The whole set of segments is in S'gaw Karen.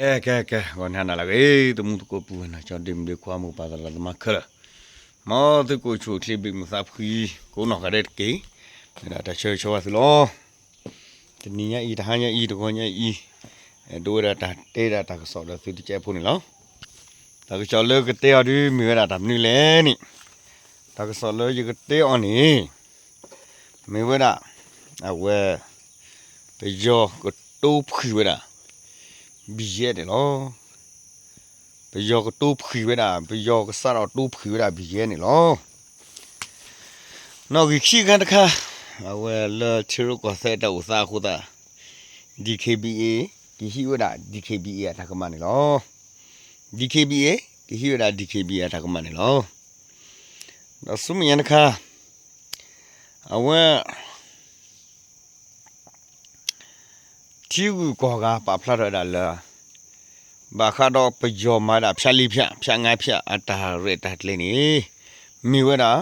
ကဲ ကဲ ကဲ ဂီၤနံၤဟါနၤလၢအဂ့ၤ သမူသကိးပုၢ်ဝဲၢ်နီၢ်ကၠီ ဒ့မုၣ်ဒ့ခွါ မိၢ်ပၢ်သရၣ်သမါခဲလၢာ်, မ်သုကအိၣ်ဆူၣ်အိၣ်ချ့ ဘၣ်မုာ်သးဖှံ ကိးနီၢ်ဂၤဒဲးတက့ၢ်. မ့ၢ်ဒၣ်တၢ်ဆၢဂ့ၤဆၢဝါသုလီၤ. တနံၤညါအံၤ တဟါညါအံၤ တဂီၤညါအံၤ အဲၣ်ဒိးဝဲဒၣ်တၢ်တဲဒၣ်တၢ်ကစီၣ်ဒီးသုတကဲဖိန့ၣ်လီၤ. တၢ်ကစီၣ်လၢကတဲအီၤဒု မ့ၢ်ဝဲဒၣ်တၢ်မနုၤလဲၣ်န့ၣ်, တၢ်ကစီၣ်လၢယကတဲအီၤန့ၣ် မ့ၢ်ဝဲဒၣ် အဝဲ ပယီၤကတိဖှံးဝဲဒၣ် ဘံၣ်ယဲၢ်န့ၣ်လီၤ. ပယီၤကတိဖှံးဝဲဒၣ် ပယီၤကစးထီၣ်တိဖှံးဝဲဒၣ် ဘံၣ်ယဲၢ်န့ၣ်လီၤ. နီၣ်ဂံၢ်ခံခါတခါ အဝဲလၢထံရူၢ်ကီၢ်သဲးတၢ်အိၣ်သးအဃိသတး DKBA ကဟံးဝဲဒၣ် DKBA အတၢ်ကမၣ်န့ၣ်လီၤ. DKBA ကဟံးဝဲဒၣ် DKBA အတၢ်ကမၣ်န့ၣ်လီၤ. ဒီးဆူမဲာ်ညါတခါ အဝဲ ထံဂုၤကီၢ်ဂၤပာ်ဖျါထီၣ်ဝဲဒၣ်လၢ ဘၣ်ဃးဒီးပယီၤမၤဒၣ်ဖၠးလံဖၠး ဖၠးငါးဖၠးအတၢ်ရဲၣ်တၢ်ကျဲၤန့ၣ် မ့ၢ်ဝဲဒၣ်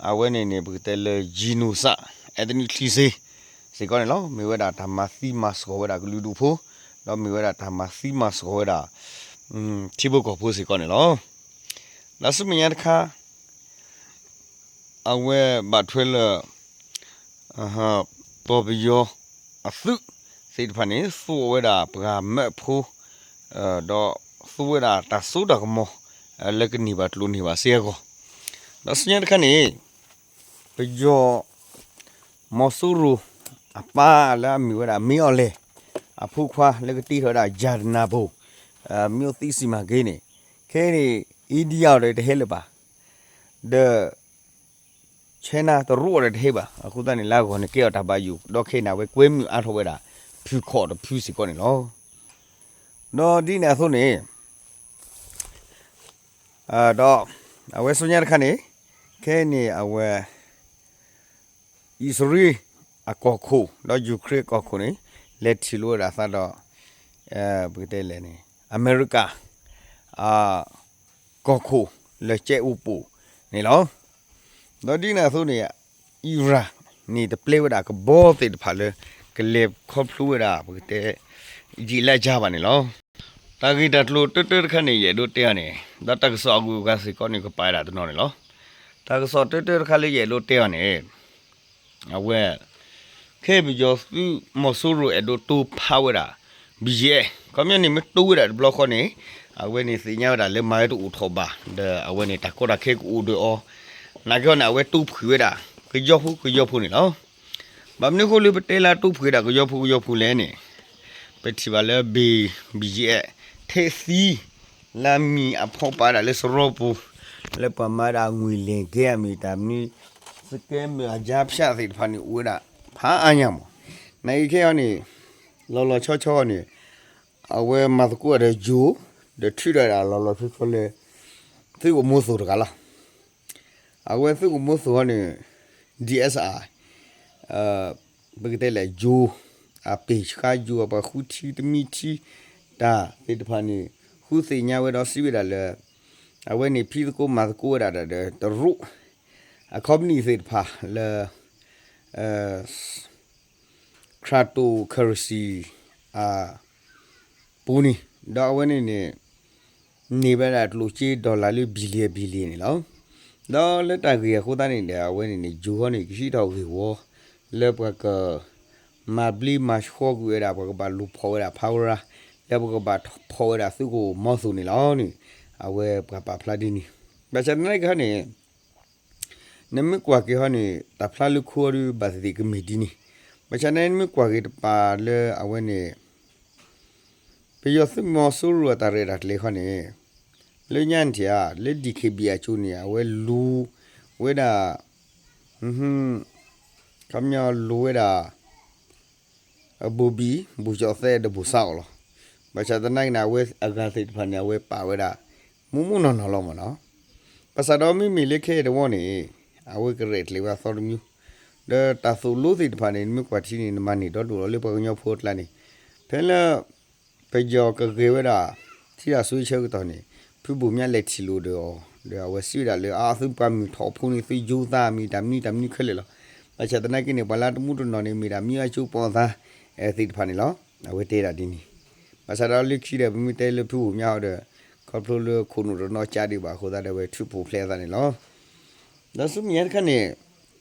အဝဲန့ၣ်န့ၣ် ပကတဲလၢ genocide ethnic cleansing စ့ၢ်ကီးန့ၣ်လီၤ. မ့ၢ်ဝဲဒၣ်တၢ်မၤသံမၤစှီၤဝဲဒၣ်ကလုာ်ဒူၣ်ဖိ ဒီးမ့ၢ်ဝဲဒၣ်တၢ်မၤသံမၤစှီၤဝဲဒၣ် ထံဖိကီၢ်ဖိစ့ၢ်ကီးန့ၣ်လီၤ. ဒီးဆူမဲာ်ညါတခါ အဝဲဘၣ်ထွဲလၢ ပှၤပယီၤအသုးသ့ၣ်တဖၣ်န့ၣ် သူအီၤဝဲဒၣ်ပှၤမၢဖိ ဒီးသူဝဲဒၣ်တၢ်စိတၢ်ကမီၤ လၢကန့ၢ်ဘၣ်ကျိၤန့ၢ်ဘၣ်စ့အဂီၢ်, ဒီးဆူညါတခါန့ၣ် ပယီၤ မီၤစိရိၤအပၢ်လၢအမ့ၢ်ဝဲဒၣ် မင်းအောင်လှိုင် အဖိခွါလၢကတ့ထီၣ်ဝဲဒၣ် ရတနာပုံ မြို့သိမ်းစီမံကိန်းန့ၣ် ခဲအံၤန့ၣ် India အီၤဒီးတဟဲလၢၤဘၣ်, ဒီး China တရူးအီၤဒီးတဟဲဘၣ်. အဃိသတးန့ၣ် လၢအဂီၢ်န့ၣ်ကဲအီၤတၢ်ဘၣ်ယိၣ် ဒီးခဲအံၤန့ၣ် အဝဲကွဲမုာ်အါထီၣ်ဝဲဒၣ် ဖုခီၣ်တဖုစ့ၢ်ကီးန့ၣ်လီၤ. ဒီးဒ်န့ၣ်အသိးန့ၣ် ဒီးအဝဲဆူညါတခါန့ၣ် ခဲအံၤန့ၣ် အဝဲ အံၣ်စရ့လးအကီၢ်ခိၣ် ဒီးယူၤခရ့ၣ်ကီၢ်ခိၣ်န့ၣ် လဲၤထံၣ်လိာ်ဝဲဒၣ်အသးဒီး ပကတဲလဲၣ်န့ၣ် အမဲရကၤ အကီၢ်ခိၣ်လၢကဲအိၣ်ပိာ်န့ၣ်လီၤ. ဒီးဒ်န့ၣ်အသိးန့ၣ် အံၣ်ရၣ်န့ၣ် တပျဲဝဲဒၣ်ကဘီသ့ၣ်တဖၣ်လၢ ကလဲၤခီဖျိဝဲဒၣ် ပကတဲ ယံာ်လၢယၤဘၣ်န့ၣ်လီၤ. တၢ်ဂ့ၢ်တၢ်ကျိၤတၢတၢတခါန့ၣ် ယအဲၣ်ဒိးတဲအီၤန့ၣ် ဒီးတၢ်ကစီၣ်အဂုၤအဂၤစ့ၢ်ကီးန့ၣ် ကပာ်ဝဲဒၣ်တနီၤန့ၣ်လီၤ. တၢ်ကစီၣ်တၢတၢတခါလၢယအဲၣ်ဒိးတဲအီၤန့ၣ် အဝဲ ခဲအံၤပယီၤသုးမီၤစိရိၤအဲၣ်ဒိးတိဖးဝဲဒၣ် ဘံၣ်ယဲၢ် ခီပညီန့ၣ် မ့ၢ်တိဝဲဒၣ်တဘျီဃီန့ၣ် အဝဲန့ၣ်သ့ၣ်ညါဝဲဒၣ်လၢမၤဝဲတအိၣ်ထီၣ်ဘၣ် ဒီးအဝဲန့ၣ်တၢ်ကီတၢ်ခဲကအိၣ်ဒီးအီၤ နာ်က့ဟီန့ၣ် အဝဲတိဖှံးဝဲဒၣ် ကယီဖိကယီဖိန့ၣ်လီၤ. ဘၣ်မနုၤအဃိလၢပတဲလၢအတိဖှံးဝဲဒၣ်ကယီဖိကယီဖိလဲၣ်န့ၣ် ပထံၣ်ဘၣ်လၢ ဘံၣ်ယဲၢ် ထဲးသံ လၢအမံၤအဖီပာ်ဒၣ်လၢစရီပူၤ လၢပှၤမၤဒၣ်ငွေလဲၤကဲအမံၤတၢ်မနုၤ သကဲမုၢ်အယါဖၠးသ့ၣ်တဖၣ်န့ၣ် အိၣ်ဝဲဒၣ်ဖးအါညါမး. နာ်က့ခဲအံၤန့ၣ် လီၤလီၤဆီဆီန့ၣ် အဝဲမၤသကိးဒီးယိၤ ဒီးထုးထီၣ်ဒၣ်လီၤလီၤဆီဆီလၢ သုးကမိသိၣ်တဂၤလီၤ. အဝဲသုးကမိသိၣ်ဟီန့ၣ် DSI ပကတဲလဲၣ် ယိၤ အပ့ၢ်ဆှါယိၤ အပှၤဃုထံတမံထံတၢ်သ့ၣ်တဖၣ်န့ၣ် ဃုသ့ၣ်ညါဝဲဒီးစံးဝဲဒၣ်လၢ အဝဲန့ၣ်ဖံးသကိးမၤသကိးဝဲဒၣ်ဒီးတရူး အ company သ့ၣ်တဖၣ်လၢ cryptocurrency အပူၤန့ၣ် ဒီးအဝဲန့ၣ်န့ၣ် န့ၢ်ဝဲဒၣ်ကျိၣ်စ့ dollar လၢ billion billion န့ၣ်လီၤ. ဒီးလၢတၢ်ဂ့ၢ်အဃိသတးန့ၣ်ဒီး အဝဲန့ၣ်န့ၣ် ယိၤဟီန့ၣ် ကဟံးထီၣ်ဂ့ၢ်ဝီ လၢပှၤက မၤဘျ့မၤဆှီကွံာ်ဝဲဒၣ် ပှၤကဘၣ်လူၤဖီၣ်ဝဲဒၣ် ဖးဝရၤ လၢပကဘၣ်ဖီၣ်ဝဲဒၣ်သုးကမိသိၣ်န့ၣ်လီၤန့ၣ် အဝဲပှၤပာ်ဖျါဒ်န့ၣ် ဘၣ်ဆၣ်သနာ်က့ဟီန့ၣ် နမ့ၢ်ကွၢ်က့ၤဟီန့ၣ် တၢ်ဖျါလၢခိအီၤဒုးဘၣ်သ့ၣ်သ့ၣ်ကမ့ၢ်ဒ်န့ၣ်, ဘၣ်ဆၣ်သနာ်က့နမ့ၢ်ကွၢ်က့ၤတပၤလၢအဝဲန့ၣ် ပယီၤသုးမီၤစိရိၤအတၢ်ရဲၣ်တၢ်ကျဲၤခီန့ၣ် လၢညါန့ၣ်ထံၣ်ဧါ လၢ DKBA အကၠိန့ၣ် အဝဲလူၤဝဲဒၣ် ခီပညီလူၤဝဲဒၣ် အဘိၣ်ဘံၣ် ဘိၣ်ကၠီၣ်သဲးဒီးဘိၣ်စးအီၤလီၤ. ဘၣ်ဆၣ်သနာ်က့န့ၣ် အဝဲအဂၤသ့ၣ်တဖၣ်န့ၣ် အဝဲပာ်ဝဲဒၣ် မူးမူးနီၢ်နီၢ်လီၤမ့ၢ်နီၤ. ဘၣ်ဆၣ်ဒီးမ့မ့ၢ်လၢခဲအံၤတဝီန့ၣ် အဝဲကရဲၣ်ကျဲၤဝဲအသီတမံၤ ဒီးတၢ်သိၣ်လိသ့ၣ်တဖၣ်န့ၣ် နမ့ၢ်ကွၢ်ထံန့ၣ် နမၤန့ၢ်ဒီဒိၣ်လီၤလၢပှၤကညီဖိအကျါန့ၣ် ဖဲလၢ ပယီၤကဂဲၤဝဲဒၣ် ထံတၢ်ဆိဆၢကတီၢ်န့ၣ် ဖုဘိၣ်မၠးလဲၤထံၣ်လိာ်ဒီးအီၤ ဒီးအဝဲစံးဝဲဒၣ်လၢ အသုပှၤမုၢ်ထီၣ်ဖိန့ၣ် သုယိၤသးမ့ၢ်တၢ်မနုၤတၢ်မနုၤခဲလၢာ်လီၤ. ဘၣ်ဆၣ်သနာ်က့န့ၣ် ပှၤလၢတမူတနီၢ်န့ၣ် မ့ၢ်ဒၣ်မံအါကၠိပီၣ်သးသ့ၣ်တဖၣ်န့ၣ်လီၤ. အဝဲတဲဒၣ်ဒ်န့ၣ် ဘၣ်ဆၣ်ဒီးလၢခံဒီး ပမ့ၢ်တဲလၢဖုဟူးမၠါအီၤဒီး ခီဖျိလၢခိၣ်နူာ်တနီၢ်ကၠၢဒံးဘၣ်အဃိသတးဒီး အဝဲထုးဖှိၣ်ဖျဲးအသးန့ၣ်လီၤ. ဒီးဆူမဲာ်ညါတခါန့ၣ်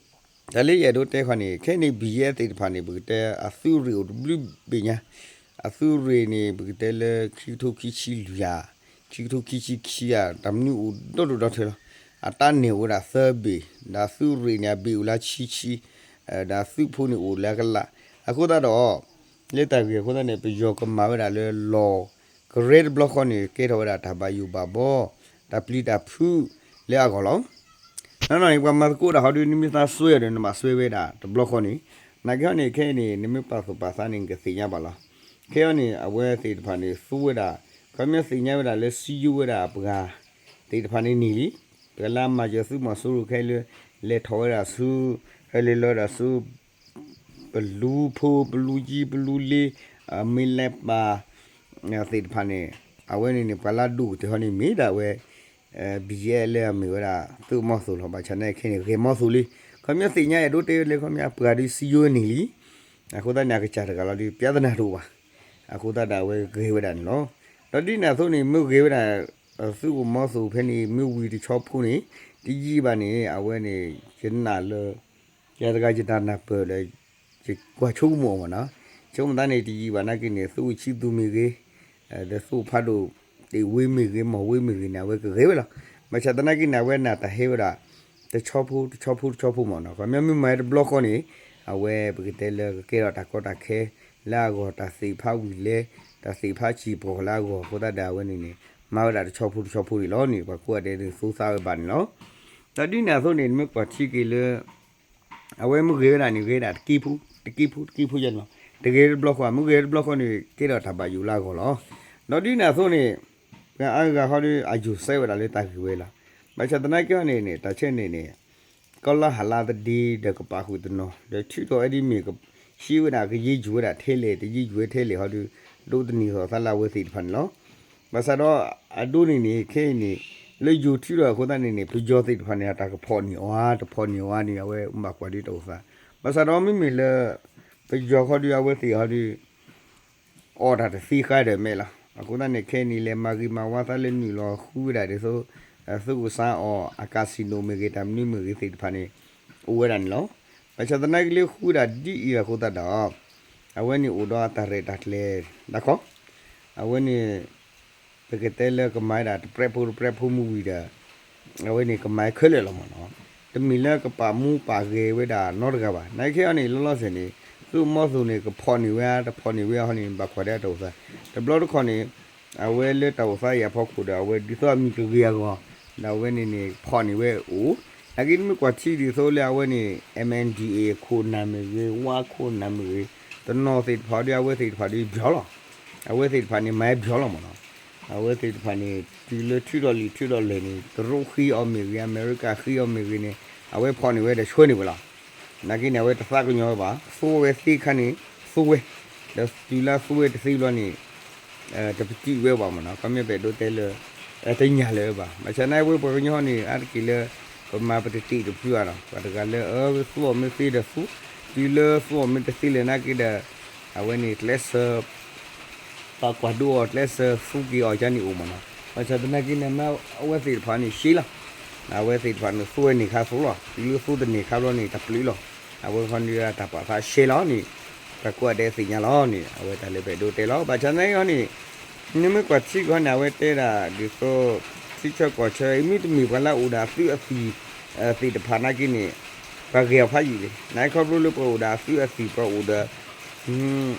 တၢ်လၢယအဲၣ်ဒိးတဲခီန့ၣ် ခဲအံၤန့ၣ် ဘံၣ်ယဲၢ်သ့ၣ်တဖၣ်န့ၣ် ပကတဲအသုးရ့ၣ်အိၣ်တဘျုးဘ့ၣ်ညါ, အသုးရ့ၣ်န့ၣ် ပကတဲလၢခံကထိခံဆံလွံၢ်ဧါ, ခံကထိခံဆံခံဧါ, တၢ်မနုၤအိၣ်ဒီဒူၣ်ဒီထၢလီၤ. အတၢ်န့ၣ်အိၣ်ဝဲဒၣ်သၢဘ့ၣ်, ဒီးအသုးရ့ၣ်န့ၣ် အဘ့ၣ်အိၣ်လၢဆံဆံ, ဒီးအသုးဖိန့ၣ်အိၣ်လၢကလး, အဃိသတးဒီး လၢတၢ်ဂ့ၢ်အဃိသတးန့ၣ် ပယီၤကမၤဝဲဒၣ်လၢလီၢ်ကရဲတဘျီဃီန့ၣ် ကဲထီၣ်ဝဲဒၣ်တၢ်ဘၣ်ယိၣ်ဘၣ်ဘီ, တၢ်ပျံၤတၢ်ဖုးလၢအဂီၢ်လီၤ. နီၢ်နီၢ်န့ၣ် ပှၤမၤသကိးတၢ်ဟီဒုး နမ့ၢ်သးစွဲအီၤဒီး နဘၣ်စွဲဝဲဒၣ်တဘျီဃီန့ၣ်, နာ်က့ဟီန့ၣ် ခဲအံၤန့ၣ် နမ့ၢ်ပာ်သူၣ်ပာ်သးန့ၣ် နကသ့ၣ်ညါဘၣ်လီၤ. ခဲအံၤန့ၣ် အဝဲသ့ၣ်တဖၣ်န့ၣ် သူဝဲဒၣ်, ခီပညီသ့ၣ်ညါဝဲဒၣ်လၢစံယိဝဲဒၣ်အပှၤသ့ၣ်တဖၣ်န့ၣ်န့ၢ်လံ, ပှၤလၢအမၤစၢၤသုးမီၤစိရိၤခဲအံၤလၢ လဲၤထီၣ်ဝဲဒၣ်ဆူ, ဟဲလ့လီၤဝဲဒၣ်ဆူ ပလူဖိ ပလူကံ ပလူလ့, မ့ၢ်လဲၤပာ် သ့ၣ်တဖၣ်န့ၣ်, အဝဲန့ၣ်န့ၣ် ပှၤလၢအဒိၣ်ကတၢၢ်ဟီန့ၣ် မ့ၢ်ဒၣ်ဝဲ ဘံၣ်ယဲၢ်လၢအမ့ၢ်ဝဲဒၣ် သုးမီၤစိရိၤလီၤ. ဘၣ်ဆၣ်သနာ်က့ခဲအံၤန့ၣ် ဂဲၤမီၤစိရိၤလံ. ခီပညီသ့ၣ်ညါအဲၣ်ဒိးတဲဝဲလၢခီပညီ ပှၤဒုးစံယိန့ၢ်လံ, အဃိသတးန့ၣ် အကစၢ်တဂၤလီၤဒုး ပြဿနာတအိၣ်ဘၣ်. အဃိသတးဒီးအဝဲဂဲၤဝဲဒၣ်န့ၣ်လီၤ. ဒီးဒ်န့ၣ်အသိးန့ၣ် မ့ၢ်ဂဲၤဝဲဒၣ် သုးခိၣ်မီၤစိရိၤဖဲန့ၣ် မ့ၢ်ဝံၤတဆီဖိန့ၣ် တယံာ်ဘၣ်န့ၣ် အဝဲန့ၣ် ယနာ်လၢ ယၤတဂၤယတၢ်နၢ်ပၢၢ်ဒီး ယကွၢ်ဆိကမိၣ်အီၤမ့ၢ်နီၤ, ဆိကမိၣ်သးန့ၣ် တယံာ်ဘၣ်နာ်က့န့ၣ် သုးအိၣ်ဆံးသူမ့ၢ်ဂ့ၤ, ဒီးသုးအိၣ်ဖးဒိၣ် တ့ၢ်ဝ့မ့ၢ်ဂ့ၤ မီၢ်ဝ့မ့ၢ်ဂ့ၤန့ၣ် အဝဲကဂဲၤဝဲလီၤ. ဘၣ်ဆၣ်သနာ်က့န့ၣ် အဝဲန့ၣ်တၢ်ဟဲဝဲဒၣ် တဆီဖိ တဆီဖိ တဆီဖိမ့ၢ်နီၤ, ခီပညီမ့ၢ်မၤတဘျီဃီန့ၣ် အဝဲပကတဲလၢကကဲထီၣ်တၢ်ကီတၢ်ခဲ လၢအဂီၢ် တၢ်သ့ၣ်ဖးဝံၤလဲ တၢ်သ့ၣ်ဖးစံၣ်ပီၢ်လၢအဂီၢ်အဃိသတးဒီး အဝဲန့ၣ်န့ၣ် မၤဝဲဒၣ်တဆီဖိတဆီဖိန့ၣ်လီၤန့ၣ် ပှၤကိးဂၤဒဲးန့ၣ် သူသးဝဲဘၣ်န့ၣ်လီၤ. ဒီးဒ်န့ၣ်အသိးန့ၣ် နမ့ၢ်ကွၢ်ထံက့ၤလၢ အဝဲမ့ၢ်ဂဲၤဝဲဒၣ်န့ၣ် ဂဲၤဒၣ်တက့ဖိ တက့ဖိ တက့ဖိယဲန့ၣ်လီၤ. တဂဲၤတဘျီဃီ မ့ၢ်ဂဲၤတဘျီဃီန့ၣ် ကဲထီၣ်တၢ်ဘၣ်ယိၣ်လၢအဂီၢ်လီၤ. ဒီးဒ်န့ၣ်အသိးန့ၣ် ပှၤအါဂၤဟီဒီး အယိၣ်စဲဝဲဒၣ်လၢတၢ်ဂ့ၢ်ဝဲလီၤ. ဘၣ်ဆၣ်သနာ်က့ဟီန့ၣ်န့ၣ် တၢ်ဆဲန့ၣ်န့ၣ် ကီၢ်လါဟးလါသဒ့ဒီးကပာ်ဃုာ်တနီၤ ဒီးထုးထီၣ်ဝဲဒ်မ့ၢ် ဟံးဝဲဒၣ်ကယ့ယုၢ်ဝဲဒၣ်ထဲလဲၣ် တယ့ယုၢ်ဝဲထဲလဲၣ်ဟီဒီး ဒိးသန့ၤထီၣ်သးလၢအဝဲသ့ၣ်တဖၣ်န့ၣ်လီၤ. ဘၣ်ဆၣ်ဒီးအဒိန့ၣ်န့ၣ် ခဲအံၤန့ၣ် လၢယိၤထုးထီၣ်အဃိသတးန့ၣ်န့ၣ် ပယီၤသ့ၣ်တဖၣ်န့ၣ် တၢ်ကဖီၣ်န့ၢ်အီၤဧါ တဖီၣ်န့ၢ်အီၤဧါန့ၣ် အဝဲဘၣ်ကွၢ်ဒ်တၢ်အိၣ်သး. ဘၣ်ဆၣ်ဒီးမ့မ့ၢ်လၢ ပယီၤဃီဒီးအဝဲသ့ၣ်ဟီဒီး အီၣ်တၢ်တသ့ဃါဒီးမဲာ်လီၤ. အဃိသတးန့ၣ် ခဲအံၤန့ၣ် လဲၤမၤဂ့ၤမၤဝါသးလၢနုာ်လီၤဃုဝဲဒၣ်ဒ်သိး သုးကစၢ်အီၣ် အcasinoမ့ၢ်ဂ့ၤ တၢ်မနုၤမ့ၢ်ဂ့ၤသ့ၣ်တဖၣ်န့ၣ် အိၣ်ဝဲဒၣ်န့ၣ်လီၤ. ဘၣ်ဆၣ်သနာ်က့လၢဃုဝဲဒၣ်ဒ်အံၤအဃိသတးဒီး အဝဲန့ၣ်အိၣ်ဒီးအတၢ်ရဲၣ်တၢ်ကျဲၤ ဒၣ်ခီ အဝဲန့ၣ် ပကတဲလၢကမၤဝဲဒၣ်တပြဲးဖိတပြဲးဖိမ့ၢ်ဝံၤဒီး အဝဲန့ၣ်ကမၤခဲလၢာ်လီၤမ့ၢ်နီၤ. တမ့ၢ်လၢကပာ်မူပာ်ဂဲၤဝဲဒၣ်နီတဂၤဘၣ်. နာ်က့ဟီန့ၣ် လီၤလီၤဆဲးန့ၣ် သုးမီၤစိရိၤန့ၣ် ကဖီၣ်န့ၢ်ဝဲဧါ တဖီၣ်န့ၢ်ဝဲဧါဟီန့ၣ် ဘၣ်ကွၢ်ဒ်တၢ်အိၣ်သး. တဘျီတခီၣ်န့ၣ် အဝဲလၢတၢ်အိၣ်သးအံၤအဖီခိၣ်ဒီး အဝဲဒ်သိးအမံၤကဂ့ၤအဂီၢ် ဒီးအဝဲန့ၣ်န့ၣ် ဖီၣ်န့ၢ်ဝဲအိၣ်. နာ်က့နမ့ၢ်ကွၢ်ထံဒ်သိးလၢအဝဲန့ၣ် MNDAA ခိၣ်နၢ်မ့ၢ်ဂ့ၤ ဝါခိၣ်နၢ်မ့ၢ်ဂ့ၤ တနီၤသ့ၣ်တဖၣ်ဒီး အဝဲသ့ၣ်တဖၣ်ဒီးပျီလီၤ. အဝဲသ့ၣ်တဖၣ်န့ၣ် မၤပျီလီၤမ့ၢ်နီၤ. အဝဲသ့ၣ်တဖၣ်န့ၣ် တုၤလၢထုးထီၣ်လံာ်ထုးထီၣ်လဲၢ်န့ၣ် တရူးဃ့အီၤမ့ၢ်ဂ့ၤ အမဲရကၤဃ့အီၤမ့ၢ်ဂ့ၤန့ၣ် အဝဲဖီၣ်န့ၢ်ဝဲဒီးဆှၢန့ၢ်ဝဲလီၤ. နာ်က့န့ၣ် အဝဲတသးကညီၤဝဲဘၣ် သူဝဲသ့ခါန့ၣ် သူဝဲ ဒီးတုၤလၢသူဝဲတသ့ဘျီန့ၣ် တပတုာ်ဝဲဘၣ်မ့ၢ်နီၤ. ခီမ့ၢ်ပအဲၣ်ဒိးတဲလၢ တညၣ်လၢၤဘၣ်. ဘၣ်ဆၣ်နာ်က့ဝဲပှၤကညီန့ၣ် အါတက့ၢ်လၢ ပမၤပတတ့ၢ်တဖုအါနီၤ ပှၤတဂၤလၢ အၢ သူအီၤမ့ၢ်သ့ဒီးသူ တုၤလၢသူအီၤမ့ၢ်တသ့လၢၤနာ်က့ဒီး အဝဲန့ၣ်ကျဲးစၢး ပှၤကွၢ်ဒိအီၤကျဲးစၢးသူက့ၤအီၤကန့ၣ်အိၣ်မ့ၢ်နီၤ. ဘၣ်ဆၣ်သနာ်က့န့ၣ် မ့ၢ်အဝဲသ့ၣ်တဖၣ်န့ၣ်ရှဲလီၤ. အဝဲသ့ၣ်တဖၣ်န့ၣ် သူဝဲန့ၣ်ခါသူလီၤ. တုၤလၢသူတန့ၢ်ခါဘျီန့ၣ် တပျုာ်လီၤ. အဝဲခီန့ၣ်တၢ်ပာ်သးရှဲလီၤန့ၣ် ပှၤကိးဂၤဒဲးသ့ၣ်ညါလီၤန့ၣ် အဝဲတၢ်လၢပအဲၣ်ဒိးတဲလီၤ. ဘၣ်ဆၣ်သနာ်က့ဟီန့ၣ် နမ့ၢ်ကွၢ်ထံကီၢ်န့ၣ် အဝဲတဲဒၣ်ဒ်သိး ထံဆၢကီၢ်ဆၢ မ့တမ့ၢ်ပှၤလၢအအိၣ်ဒီးအသုးအသံၣ် သ့ၣ်တဖၣ်နာ်က့န့ၣ် ပှၤဂ့ၤအီၤဖးယံာ်လံ. နာ်က့ခီဖျိလၢပှၤအိၣ်ဒီးအသုးအသံၣ် ပှၤအိၣ်ဒီး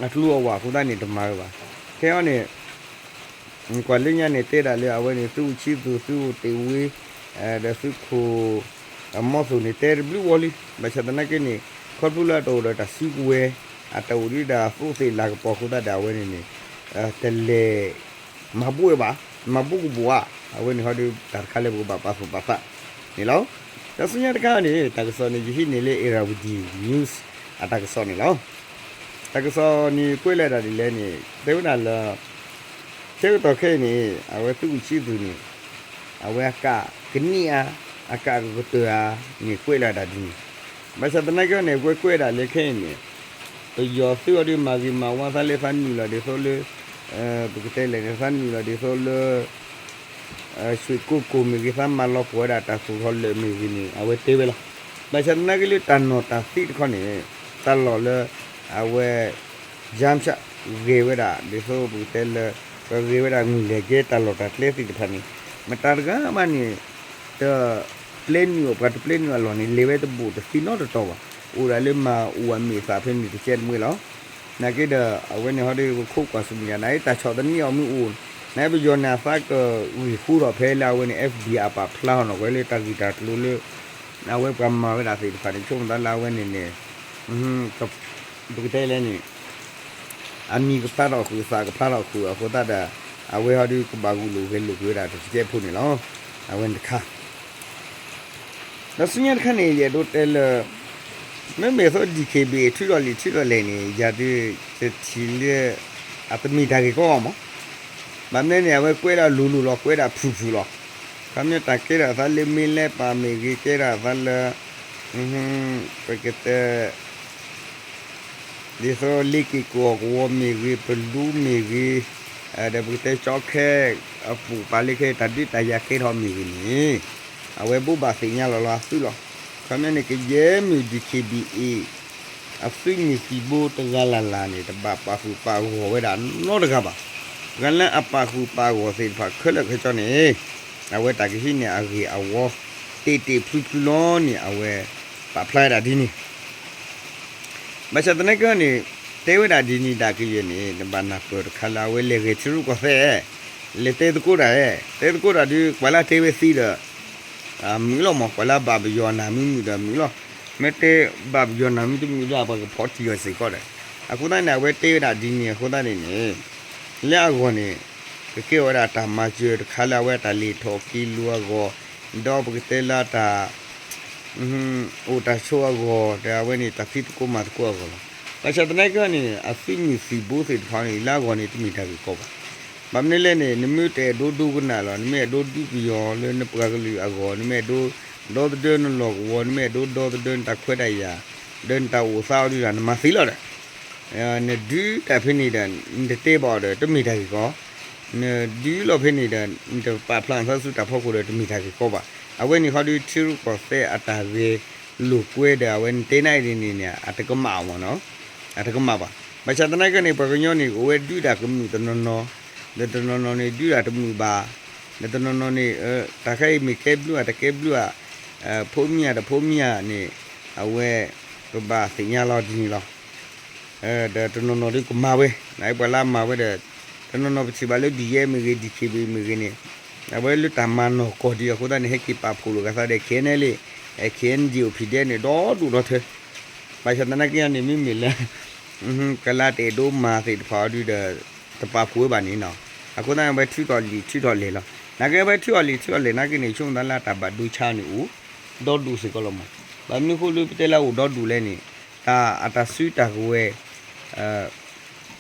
အကျိၤအဝၣ်အဃိသတးန့ၣ် တမၤဝဲဘၣ်. ခဲအံၤန့ၣ် ကွၢ်လၢညါန့ၣ် တဲဒၣ်လၢအဝဲန့ၣ် သုးအိၣ်ဆံးသူၣ် သုးအိၣ်တ့ၢ်ဝ့ ဒီးသုးခိၣ် အမီၤသူၣ်န့ၣ် တဲတဘျုးဝီလံ. ဘၣ်ဆၣ်သနာ်က့န့ၣ် ခီဖျိလၢအတအိၣ်ဒီးတၢ်စုကဝဲၤ အတအိၣ်ဒံးဒၣ်သိးသ့ၣ်လၤကပီၤအဃိသတးဒီး အဝဲန့ၣ်န့ၣ် တလဲၤ မၤဘူၣ်ဝဲဘၣ်, မၤဘူၣ်ကဘူၣ်ဧါ, အဝဲန့ၣ်ဟီဒီး တၢ်တခါလၢပကဘၣ်ပာ်သူၣ်ပာ်သးန့ၣ်လီၤ. ဒီးဆူညါတခါန့ၣ် တၢ်ကစီၣ်န့ၣ် ယဟံးန့ၢ်လၢ Irrawaddy News အတၢ်ကစီၣ်န့ၣ်လီၤ. တၢ်ကစီၣ်န့ၣ် ကွဲးလၢဒၣ်ဒ်လဲၣ်န့ၣ် တဲဝဲဒၣ်လၢ ဆၢကတီၢ်ခဲအံၤန့ၣ် အဝဲသုးခိၣ်ဆံးသူၣ်န့ၣ် အဝဲအကးကနံၣ်အါ အကးကကတၢၢ်အါန့ၣ် ကွဲးလၢဒၣ်ဒ်န့ၣ် ဘၣ်ဆၣ်သနာ်က့န့ၣ် အဝဲကွဲးဒၣ်လၢခဲအံၤန့ၣ် ပယီၤသုးအီၤဒီးမၤဂ့ၤမၤဝါသးလၢသးနုာ်လီၤဒ်သိးလၢ ပကတဲလဲၣ်န့ၣ် သးနုာ်လီၤဒ်သိးလၢ ရွှေကုက္ကို မ့ၢ်ဂ့ၤ သးမၤလီၤပှီၢ်ဝဲဒၣ်တၢ်သူၣ်ထီၣ်လၢာ်မ့ၢ်ဂ့ၤန့ၣ် အဝဲတဲဝဲလီၤ. ဘၣ်ဆၣ်သနာ်က့လၢတၢ်နီၢ်တၢ်သံတခီန့ၣ် တၢ်လီၢ်လၢ အဝဲ ယါဖၠး ဂဲၤဝဲဒၣ် ဒ်သိးပကတဲလၢ ပဂဲၤဝဲဒၣ်ငွေလဲၤကဲတၢ်လီၢ်တၢ်ကျဲသ့ၣ်တဖၣ်န့ၣ် မတၤတဂၤမးန့ၣ် တပျဲနုာ်အီၤ ပှၤတပျဲနုာ်အလီၢ်န့ၣ် လဲၤဝဲတဘူးတသံနီတတီၤဘၣ်. အိၣ်ဒၣ်လၢမၤအူအမ့ၢ်သးဖဲန့ၣ်တကဲတမှဲလီၤ. နာ်က့ဒီး အဝဲန့ၣ်ဟီဒီး ပခိၣ်ကွၢ်ဆူမဲာ်ညါ နာ်က့တၢ်ဆီၣ်သနံးအီၤမ့ၢ်အိၣ် နာ်က့ပယီၤန့ၣ် အသးကဂံၢ်ဃူထီၣ်ဖဲလၢအဝဲန့ၣ် F B I အပာ်ဖျါထီၣ်နီၢ်ကီၢ်လၢတၢ်ဂ့ၢ်တၢ်ကျိၤလၢ အဝဲပှၤမၤဝဲဒၣ်သ့ၣ်တဖၣ်န့ၣ် ဆိကမိၣ်သးလၢအဝဲန့ၣ်န့ၣ် ပကတဲလဲၣ်န့ၣ် အမံၤကဖျါထီၣ်ဃုာ် သးကဖျါထီၣ်ဃုာ်အဃိသတးဒီး အဝဲဟီဒီးကဘၣ်ဂုာ်လိာ်ဂဲၤလိာ်ကွံာ်ဝဲဒၣ်တကဲဖိန့ၣ်လီၤ. အဝဲန့ၣ်တခါ ဒီးဆူညါတခါန့ၣ် ယအဲၣ်ဒိးတဲလၢ မ့မ့ၢ်အသိး D K B A ထုးထီၣ်လံာ်ထုးထီၣ်လဲၢ်န့ၣ် ယၤဒုးတထံၣ်လၢ အတမ့ၢ်တၢ်ဂ့ၢ်ကီအီၤမး. ဘၣ်မနုၤန့ၣ် အဝဲကွဲးဒၣ်လိၤလိၤလီၤ ကွဲးဒၣ်ဖုၣ်ဖုၣ်လီၤ. ခီပညီတၢ်ကဲထီၣ်အသးလၢမ့ၢ်လဲၤပာ်မ့ၢ်ဂ့ၤ ကဲထီၣ်အသးလၢ ပကတဲ ဒ်သိးလ့က့ၤကီၢ်ကဝီၤမ့ၢ်ဂ့ၤ ပလူမ့ၢ်ဂ့ၤ ဒီးပကတဲကၠီခဲ အပူၤပာ်လၢခဲတၢ်ဒုးတၢ်ယၤကဲထီၣ်မ့ၢ်ဂ့ၤန့ၣ် အဝဲဘိးဘၣ်သ့ၣ်ညါလီၤလီၤအသုးလီၤ. ခီပညီန့ၣ် ကယဲၢ်မ့ၢ် D K B A အသုးမုၢ်သံၣ်ဘိတဂၤလၢ်လၢ်န့ၣ် တဘၣ်ပာ်ဃုာ်ပာ်ဂီၢ်ဝဲဒၣ်နီတဂၤဘၣ်. ပှၤလၢအပာ်ဃုာ်ပာ်ဂီၢ်သ့ၣ်တဖၣ်ခဲလၢာ်ခဲဆ့န့ၣ် အဝဲတၢ်ကဟံးန့ၢ်အဂ့ၢ်အဝီ တ့ၢ်တ့ၢ်ဖျုဖျုလီၤန့ၣ် အဝဲပာ်ဖျါဝဲဒၣ်ဒ်န့ၣ် ဘၣ်ဆၣ်သနာ်က့န့ၣ် တဲဝဲဒၣ်ဒ်န့ၣ်ဒၣ်ကယဲၢ်န့ၣ် နဘၣ်နၢ်ပၢၢ်တခါလၢအဝဲလဲၤဂဲၤထံရူၢ်ကီၢ်သဲး လဲၤတဲသကိးတၢ်ဧဲ တဲသကိးတၢ်ဒုး ပှၤလၢတဲဝဲသံဒီး မုာ်လီၤမး ပှၤလၢဘၣ်ပယီၤနၢ်မုာ်မုာ်ဒီးမုာ်လီၤ. မ့ၢ်တဲဘၣ်ပယီၤနၢ်မုာ်တမုာ်ဒီး ပှၤကဖီၣ်တံၢ်အီၤစ့ၢ်ကီးဒီး အဃိသတးန့ၣ် အဝဲတဲဝဲဒၣ်ဒ်န့ၣ်အဃိသတးန့ၣ်န့ၣ် လၢအဂီၢ်န့ၣ် ကကဲဝဲဒၣ်တၢ်မၤစၢၤတခါလၢအဝဲတၢ်လဲၤထီၣ်က့ၤလိာ်အဂီၢ် ဒီးပကတဲလၢတၢ် အိၣ်တၢ်ဆိးအဂီၢ် ဒီးအဝဲန့ၣ်တၢ်ဖံးသကိးမၤသကိးအဂီၢ်လီၤ. ဘၣ်ဆၣ်သနာ်က့န့ၣ် အသုးမုၢ်သံၣ်ဘိသ့ၣ်တဖၣ်န့ၣ် လၢအဂီၢ်န့ၣ် တမ့ၢ်တၢ်ဂ့ၢ်ကီဘၣ်. ဘၣ်မနုၤလဲၣ်န့ၣ် နမ့ၢ်တအဲၣ်ဒိးဒိကနၣ်လီၤ နမ့ၢ်အဲၣ်ဒိးဒုးပယီၤလၢနပှၤကလုာ်အဂီၢ် နမ့ၢ်အဲၣ်ဒိးဒီသဒၢနလီၢ်ကဝီၤ နမ့ၢ်အဲၣ်ဒိးဒီသဒၢနတၢ်ခွဲးတၢ်ယာ် ဒီးနတၢ်အိၣ်သးအီၤဒုးဒီး နမၤသ့လီၤဒီး နဒုးတၢ်ဖဲန့ၣ်ဒီး နတတဲဘၣ်အီၤဒီး တမ့ၢ်တၢ်ဂ့ၢ်ကီ နဒုးလီၤဖဲန့ၣ်ဒီး နတပာ်ဖျါနသးဆူတၢ်ဖီခိၣ်ဒီး တမ့ၢ်တၢ်ဂ့ၢ်ကီဘၣ်. အဝဲန့ၣ်ခီဒုး ထံရူၢ်ကီၢ်သဲးအတၢ်ဂဲၤလိာ်ကွဲဒီး အဝဲန့ၣ်တဲနၢ်အံၤဒ်န့ၣ်န့ၣ် အတကမၣ်အီၤမးနီၤ အတကမၣ်ဘၣ်. ဘၣ်ဆၣ်သနာ်က့န့ၣ် ပှၤကညီန့ၣ် ကအိၣ်ဝဲဒုးတၢ်ကမုာ်တနီၤနီၤ ဒီးတနီၤနီၤန့ၣ် ဒုးတၢ်တမုာ်ဘၣ် ဒီးတနီၤနီၤန့ၣ် တၢ်ခဲအံၤမ့ၢ်ကဲဘျုးဧါ တကဲဘျုးဧါ ဖိမံၤဧါ တဖိမံၤဧါန့ၣ် အဝဲ ပဘၣ်သ့ၣ်ညါလီၤဒ်န့ၣ်လီၤ. ဒီးတနီၤနီၤဒုးကမၤဝဲ နပှၤလၢအမၤဝဲဒီး တနီၤနီၤပထံၣ်ဘၣ်လၢ ဘီယဲ မ့ၢ်ဂ့ၤ ဒံၣ်ခ့ဘ့ၣ် မ့ၢ်ဂ့ၤန့ၣ် အဝဲလၢတၢ်မၤနီၢ်ကီၢ်ဒံးအဃိသတးန့ၣ် ဟဲက့ၤပာ်ဖှိၣ်လိာ်ကသးဒီး ခဲအံၤနဲလံ ခဲအံၤနဲ ဒ်အိၣ်ဖံးဒဲးန့ၣ် ဒီဒူၣ်ဒီထၢ ဘၣ်ဆၣ်သနာ်က့န့ၣ် မ့မ့ၢ်လၢ ကလါတအဲၣ်ဒိးမၤသ့ၣ်တဖၣ်အီၤဒုးဒီး တပာ်ဖှိၣ်ဝဲဘၣ်န့ၣ်နီၤ. အဃိသတးန့ၣ် အဝဲထုးထီၣ်လံာ်ထုးထီၣ်လဲၢ်လီၤ. နာ်က့အဝဲထုးထီၣ်လံာ်ထုးထီၣ်လဲၢ်နာ်က့န့ၣ် ဆိကမိၣ်သးလၢတၢ်ဘၣ်ဒိဆါန့ၣ်အိၣ် ဒီဒူၣ်စ့ၢ်ကီးလီၤမး. ဘၣ်မနုၤအဃိလၢပတဲလၢအအိၣ်ဒီဒူၣ်လဲၣ်န့ၣ် တၢ်အတၢ်စုတၢ်ကဝဲၤ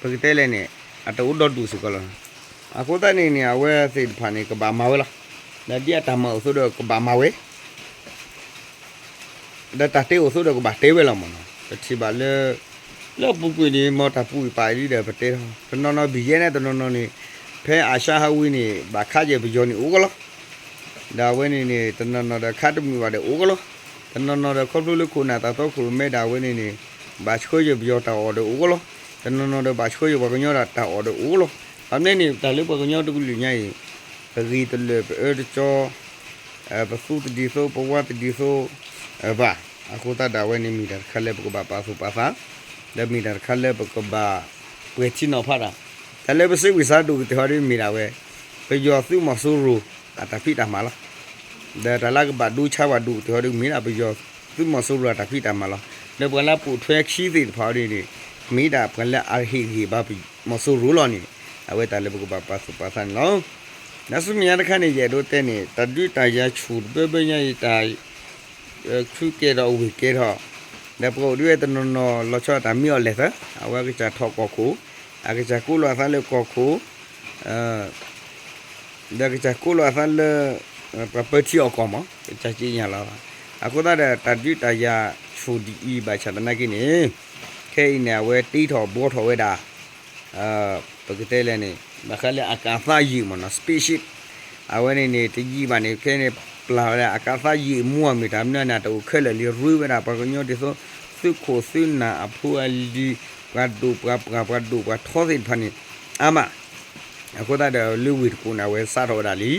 ပကတဲလဲၣ်န့ၣ် အတအိၣ်ဒီဒူၣ်စ့ၢ်ကီးလီၤ. အဃိသတးန့ၣ်န့ၣ် အဝဲသ့ၣ်တဖၣ်န့ၣ် ကဘၣ်မၤဝဲလီၤ. ဒီးဒ်အတၢ်မၤအိၣ်အသိးဒီးကဘၣ်မၤဝဲ ဒီးတၢ်တဲအိၣ်အသိးဒီးကဘၣ်တဲဝဲလီၤမးနီၤ. ပထံၣ်ဘၣ်လၢ လၢအပူၤကွံာ်န့ၣ် မ်တၢ်ပူၤကွံာ်ပာ်အံၤဒ်ဒီး ပတဲထီၣ် တနီၤနီၤဘံၣ်ယဲၢ်န့ၣ် တနီၤနီၤန့ၣ် ဖဲအၤၡါဟးဝံၤန့ၣ် ဘၣ်ခးက့ၤပယီၤန့ၣ်အိၣ်ကလီၤ. ဒီးအဝဲန့ၣ်န့ၣ် တနီၤနီၤဒီးခးတမုာ်ဘၣ်ဒီးအိၣ်ကလီၤ. တနီၤနီၤဒီးခီဖျိလၢခိၣ်နၢ်တၢ်တီခိၣ်ရိၣ်မဲဒၣ်အဝဲန့ၣ်န့ၣ် ဘၣ်ဆှၢယိာ်ပယီၤတၢ်အီၣ်ဒီးအိၣ်ကလီၤ. တနီၤနီၤဒီးဘၣ်ဆှၢယိာ်ပှၤကညီတၢ်အီၣ်ဒီးအိၣ်ကလီၤ. ဘၣ်မနုၤန့ၣ် တၢ်လၢပှၤကညီတကလုာ်ညါအံၤ ပဂ့ၤတလၢာ်ပအၢတကၠီ ပသူတဒ်သိး ပဝါတဒ်သိး ဘၣ်. အဃိသတးဒီးအဝဲန့ၣ် မ့ၢ်တၢ်တခါလၢပကဘၣ်ပာ်သူၣ်ပာ်သး ဒီးမ့ၢ်တၢ်တခါလၢပကဘၣ်ပှဲၤထံနီၤဖးတၢ်. တၢ်လၢပစံးဝံၤစါဒိၣ်ကတၢၢ်ဟီဒ်မ့ၢ်ဒၣ်ဝဲ ပယီၤသုးမီၤစိရိၤအတၢ်ဖံးတၢ်မၤလီၤ. ဒီးတၢ်လၢကဘၣ်ဒိဆါဝဲဒိၣ်ကတၢၢ်ဟီဒ်မ့ၢ်ဒၣ်ပယီၤသုးမီၤစိရိၤအတၢ်ဖံးတၢ်မၤလီၤ. ဒီးပှၤလၢပိာ်ထွဲခံသ့ၣ်တဖၣ်ဟီဒ်န့ၣ် မ့ၢ်ဒၣ်ပှၤလၢအဟ့ၣ်ဂံၢ်ဘါမီၤစိရိၤလီၤန့ၣ် အဝဲတၢ်လၢပကဘၣ်ပာ်သူၣ်ပာ်သးန့ၣ်လီၤ. ဒီးဆူမဲာ်ညါတခါန့ၣ် ယအဲၣ်ဒိးတဲန့ၣ် တၢ်ဒုးတၢ်ယၤဆူၣ်တဘျီဘျီညါအံၤ တၢ် ခုကဲထီၣ်ဝ့ၢ်ကဲထီၣ် ဒီးပအိၣ်ဒ်ဝဲတနီၤနီၤလီၤဆီဒၣ်တၢ်မ့ၢ်အီၤလဲၣ်သၢ အဝဲအကစၢ်ထီၣ်ကီၢ်ခိၣ် အကစၢ်ကိးလီၤအသးလၢကီၢ်ခိၣ် ဒီးကစၢ်ကိးလီၤအသးလၢ ပှၤပၢထံအီၣ်ကီၢ်မး ကစၢ်က့ညါလီၤ. အဃိသတးဒီး တၢ်ဒုးတၢ်ယၤဆူၣ်ဒ်အံၤဘၣ်ဆၣ်သနာ်က့န့ၣ် ခဲအံၤန့ၣ် အဝဲတ့ထီၣ်ဘှီထီၣ်ဝဲဒၣ် ပကတဲလဲၣ်န့ၣ် ဘၣ်ဃးလၢအကးသးယံာ်မ့ၢ်နီၤ spaceship အဝဲန့ၣ်န့ၣ် တယံာ်ဘၣ်န့ၣ် ခဲန့ၣ် ပျၢ်ဝဲဒၣ်အကးသးယံာ်မူအမ့ၢ်တၢ်မနုၤန့ၣ် တအိၣ်ခဲလၢာ်လံ ရူဝဲဒၣ်ပှၤကညီဒ်သိး သုးခိၣ်သုးနၢ်အဖိအလံၤ ပှၤဒိၣ်ပှၤပှၢ် ပှၤဒိၣ်ပှၤထီသ့ၣ်တဖၣ်န့ၣ် အါမး အဃိသတးဒီးလၢဝ့ၢ်တကူၣ်န့ၣ် အဝဲစးထီၣ်ဝဲဒၣ်လံ.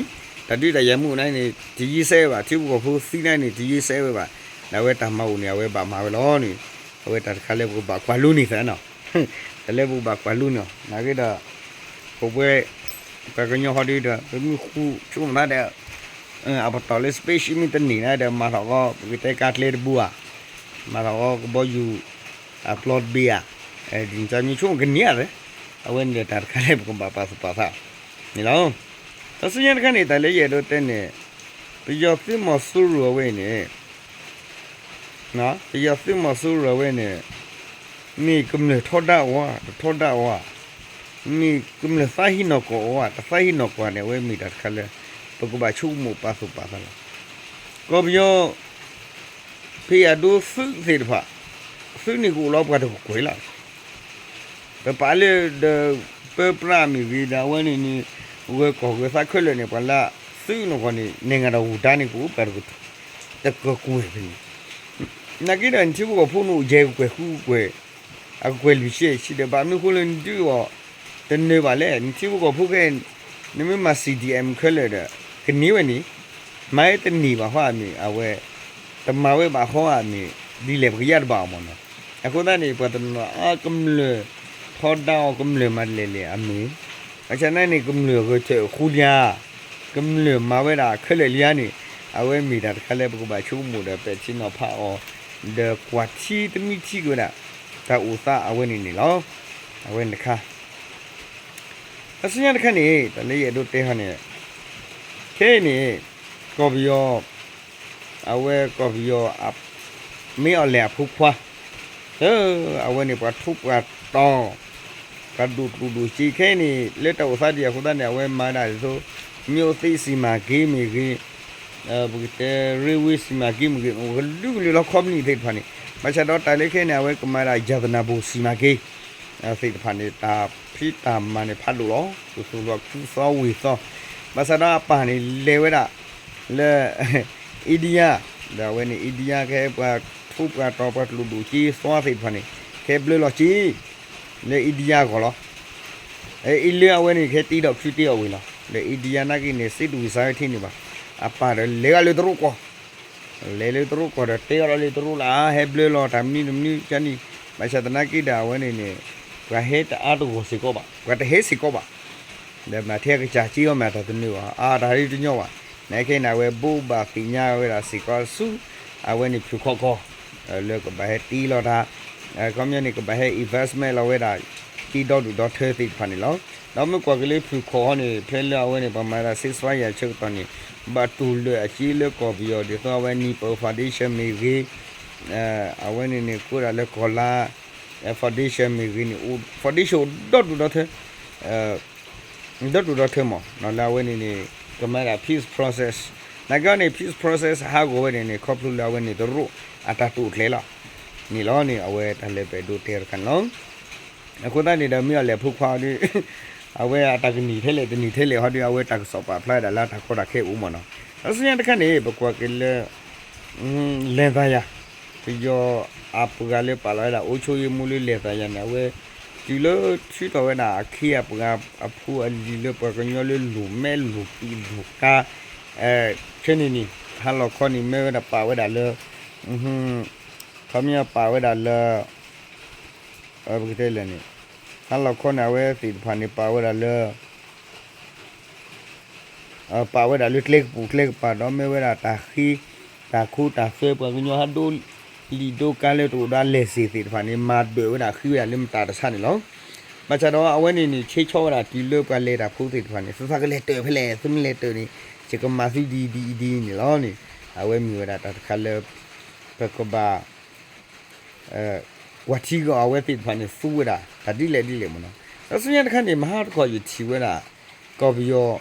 တၢ်ဒုးတၢ်ယၤမ့ၢ်အိၣ်န့ၣ် တယံာ်စဲးဝဲဘၣ် ထံဖိကီၢ်ဖိသံန့ၣ် တယံာ်စဲးဝဲဘၣ် ဒီးအဝဲတၢ်မၤအိၣ်န့ၣ် အဝဲဘၣ်မၤဝဲလီၤန့ၣ် အဝဲတၢ်တခါလၢပကဘၣ်ကွၢ်လူန့ၣ်သးနီၤ တၢ်လၢပကဘၣ်ကွၢ်လူန့ၣ် နာ်က့ဒီး ပဝဲ ပှၤကညီဟီဒုဒီး ပမ့ၢ်ဃူဆိကမိၣ်သးဒီး အပတီၢ်လၢ space မ့ၢ်တန့ၢ်နၤဒီး မၤထီၣ်ဃီ ပကတဲကါကျဲတဘိဧါ မၤထီၣ်ဃီကဘီယူၤ အပျီတဘ့ၣ်ဧါ ဒ်န့ၣ် တၢ်မ့ၢ်ဆိကမိၣ်ကန့ၢ်ဧါ အဝဲန့ၣ်ဒီးတၢ်တခါလၢပကဘၣ်ပာ်သူၣ်ပာ်သးန့ၣ်လီၤ. တဆူညါတခါန့ၣ် တၢ်လၢယအဲၣ်ဒိးတဲန့ၣ် ပယီၤသုးမီၤစိရိၤအဝဲအံၤန့ၣ် ပယီၤသုးမီၤစိရိၤအဝဲန့ၣ် မ့ၢ်ကမျၢၢ်ထီဒါအီၤဧါ တထီဒါအီၤဧါ မ့ၢ်ကမျၢၢ်သးဟ့နီၢ်ကီၢ်အီၤဧါ တသးဟ့နီၢ်ကီၢ်န့ၣ် အဝဲမ့ၢ်တၢ်တခါလၢ ပကဘၣ်ဆိကမိၣ်ပာ်သူၣ်ပာ်သးလီၤ. ကီၢ်ပယီၤ ဖဲအဒိသုးသ့ၣ်တဖၣ် သုးန့ၣ်ကအိၣ်လီၤပှၤတကကွဲၢ်လီၤ. ပပာ်လၢဒီး ပၢပြးမ့ၢ်ဂ့ၤဒီးအဝဲန့ၣ်န့ၣ် ဂၢၤကီၢ်ဂၢၤသးခဲလၢာ်န့ၣ် ပှၤလၢသုးန့ၣ်ဃီန့ၣ် နဲၣ်ဂၤဒီးဂူၢ်ဒါန့ၣ်ကအိၣ်ပှၤတကကွဲၢ်ဖဲန့ၣ် နာ်က့ဒီးနထံဖိကီၢ်ဖိန့ၣ်အိၣ်ယဲၢ်ကကွဲၢ်ဃုကကွဲၢ် အကကွဲၢ်လွံၢ်ဆံဆံဒီး ဘၣ်မနုၤဃိလၢနဒုးအီၤ တနၢၤဘၣ်လဲၣ် နထံဖိကီၢ်ဖိခဲ နမ့ၢ်မၤ C D M ခဲလၢာ်ဒီး ကန့ၢ်ဝဲန့ၣ် မၤဝဲတန့ၢ်ဘၣ်ဃီအမ့ၢ် အဝဲ တမၤဝဲဘၣ်ဃီအမ့ၢ် ဒ်လဲၣ်ပကယါတဘၣ်အီၤမ့ၢ်နီၤ. အဃိသတးန့ၣ် ပှၤတနီၤအါကမျၢၢ် ထီဒါအီၤကမျၢၢ်မၤတလဲၣ်လဲၣ်အမ့ၢ် ဘၣ်ဆၣ်သနာ်န့ၣ် ကမျၢၢ်ဂဲၤထၢၣ်ဃူလံဧါ ကမျၢၢ်မၤဝဲဒၣ်ခဲလၢာ်လံဧါန့ၣ် အဝဲမ့ၢ်တၢ်တခါလၢပကဘၣ်ဆိကမိၣ်ဒီး ပဲာ်ထံနီၤဖးအီၤ ဒီးကွၢ်ထံတမံထံက့ၤဝဲဒၣ် တၢ်အိၣ်သးအဝဲန့ၣ်န့ၣ်လီၤ. အဝဲန့ၣ်တခါ အဆူညါတခါန့ၣ် တၢ်လၢယအဲၣ်ဒိးတဲဟီန့ၣ် ခဲအံၤန့ၣ် ကီၢ်ပယီၤ အဝဲကီၢ်ပယီၤ မ့ၢ်အီၤလဲၣ်အဖိခွါ အဝဲန့ၣ်ပှၤထူးပှၤတီၤ ပှၤဒိၣ်ကျိၣ်ဒိၣ်စ့ ခဲအံၤန့ၣ် လၢတၢ်အိၣ်သးဒံးအဃိသတးန့ၣ် အဝဲမၤဒၣ်ဒ်သိး မြို့သစ်စီမံကိန်းမ့ၢ်ဂ့ၤ ပကတဲ railway စီမံကိန်းမ့ၢ်ဂ့ၤ အိၣ်ကလုာ်ကလုာ်လီၤ ခီပနံၣ်သ့ၣ်တဖၣ်န့ၣ် ဘၣ်ဆၣ်ဒီးတၢ်လၢခဲအံၤန့ၣ် အဝဲကမၤဒၣ် ရတနာဘဏ်စီမံကိန်း သ့ၣ်တဖၣ်န့ၣ် တၢ်ဖံးတၢ်မၤန့ၣ်ဖးဒိၣ်လီၤ သူၣ်သူၣ်လီၤခူသီဝ့ၢ်သီ ဘၣ်ဆၣ်ဒီးအပၢ်န့ၣ်လဲၤဝဲဒၣ်လၢ India ဒီးအဝဲန့ၣ် India ခဲပှၤထူးပှၤတီၤပှၤကျိၣ်ဒိၣ်စ့သီသ့ၣ်တဖၣ်န့ၣ် ခဲဘျၢလီၤစ့ လၢ India အဂီၢ်လီၤ. အံၤလၢအဝဲန့ၣ် ခဲတ့ထီၣ်ခုတ့ထီၣ်ဝ့ၢ်လီၤ. လၢ India နာ်က့န့ၣ် စ့တဝံၣ်စါဝဲထံန့ၣ်ဘၣ်. အပၢ်ဒီးလဲၤဂၤလၢတရူးကီၢ် လဲၤလၢတရူးကီၢ်ဒီး တဲအီၤဒီးလၢတရူးလၢ ဟဲဘျၢလီၤတၢ်မနုၤတမနုၤကန့ၣ် ဘၣ်ဆၣ်သနာ်က့ဒီးအဝဲန့ၣ်န့ၣ် ပှၤဟဲတအါတဂီၢ်စ့ၢ်ကီးဘၣ် ပှၤတဟဲစ့ၢ်ကီးဘၣ် ဒီးမ့ၢ်ထဲကစၢ်စ့အီၤမ့ၢ်တၢ်တနၢၤဘၣ် အတၢ်ဒ်တညီဘၣ်. နခဲအံၤန့ၣ် အဝဲဘိးဘၣ်သ့ၣ်ညါဝဲဒၣ်စ့ၢ်ကီးဆူ အဝဲန့ၣ်ဖုၣ်ခီၣ်ကီၢ် လၢကဘၣ်ဟဲတ့လီၤတၢ် ခီပညီန့ၣ် ကဘၣ်ဟဲ investment လီၤဝဲဒၣ် က့ဒီဒူၣ်ဒီထၢသ့ၣ်တဖၣ်န့ၣ်လီၤ. ဒီးမ့ၢ်ကွၢ်က့ၤလၢဖုၣ်ခီၣ်ဟီန့ၣ် ဖဲလၢအဝဲန့ၣ် ပှၤမၤဒၣ် ceasefire ဆၢကတီၢ်န့ၣ် ဘၣ်တူၢ်လၢာ်အစ့လၢကီၢ်ပယီၤ ဒ်သိးအဝဲ Nepal Foundation မ့ၢ်ဂ့ၤ အဝဲန့ၣ်န့ၣ် ကိးဒၣ်လၢကီၢ်လါ Foundation မ့ၢ်ဂ့ၤန့ၣ် Foundation အိၣ်ဒီဒူၣ်ဒီထၢ ဒီဒူၣ်ဒီထၢမး လၢအဝဲန့ၣ်န့ၣ် ကမၤဒၣ် peace process နာ်က့န့ၣ် peace process ဟးဂီၤဝဲန့ၣ်န့ၣ် ခီဖျိလၢအဝဲန့ၣ်တရူးအတၢ်တိာ်ကျဲၤလီၤ န့ၣ်လီၤန့ၣ် အဝဲတၢ်လၢပအဲၣ်ဒိးတဲတခါန့ၣ်လီၤ. အဃိသတးန့ၣ်ဒီး မ့ၢ်အီၤလဲၣ်ဖိခွါဒီး အဝဲအတၢ်ကနံၣ်ထဲလဲၣ်တနံၣ်ထဲလဲၣ်ဟီဒီး အဝဲတၢ်ကစီၣ်ပာ်ဖျါဒၣ်လၢတၢ်ကီတၢ်ခဲအိၣ်မးနီၤ. ဒီးဆူညါတခါန့ၣ် ပကွၢ်က့ၤလၢ လဲၤသးယၤ ပယီၤအပှၤလၢပာ်လီၤဝဲဒၣ် အုပ်ချုပ်ရေးမှူး လၢလဲၤသးယၤန့ၣ် အဝဲ တုၤလၢထုးထီၣ်ဝဲဒၣ်အခ့အပှၤအဖိအလံၤလၢပှၤကညီလၢလိၣ်မဲလိၣ်ပံၤလိၣ်ကါ ခဲန့ၣ်န့ၣ် ဟါလီၤခီန့ၣ် မ့ၢ်ဝဲဒၣ်ပာ်ဝဲဒၣ်လၢ ခီပညီပာ်ဝဲဒၣ်လၢ ပကတဲလဲၣ်န့ၣ် ဟါလီၤခီန့ၣ် အဝဲသ့ၣ်တဖၣ်န့ၣ် ပာ်ဝဲဒၣ်လၢ ပာ်ဝဲဒၣ်လၢကျဲကပူၤကျဲကပၤ ဒီးမ့ၢ်ဝဲဒၣ်တၢ်ဃ့ တၢ်ခိတၢ်သွဲ ပှၤကညီဟးဒိလံာ်ဒိကါလၢတအိၣ်ဒီးအလဲၤစ့ၢ်သ့ၣ်တဖၣ်န့ၣ် မၤဒၢးဝဲဒၣ်ဃ့ဝဲဒၣ်လၢမတၤတဆါန့ၣ်လီၤ. ဘၣ်ဆၣ်ဒီးအဝဲန့ၣ်န့ၣ် ဆဲးဆီဝဲဒၣ်တုၤလၢပှၤလဲၤတၢ်ဖိသ့ၣ်တဖၣ်န့ၣ် သုသးကလဲၤတၢၢ်ဖဲလဲၣ် သုမ့ၢ်လဲၤတၢၢ်န့ၣ် ယကမၤသုဒ်အံၤဒ်အံၤဒ်အံၤန့ၣ်လီၤန့ၣ် အဝဲမ့ၢ်ဝဲဒၣ်တၢ်တခါလၢ ပကဘၣ် ကွၢ်ထံက့ၤအီၤအဝဲသ့ၣ်တဖၣ်န့ၣ် သူဝဲဒၣ် တၢ်ဒ်လဲၣ်ဒ်လဲၣ်မ့ၢ်နီၤ. ဒီးဆူညါတခါန့ၣ် မဟါတခီယထံၣ်ဝဲဒၣ် ကီၢ်ပယီၤ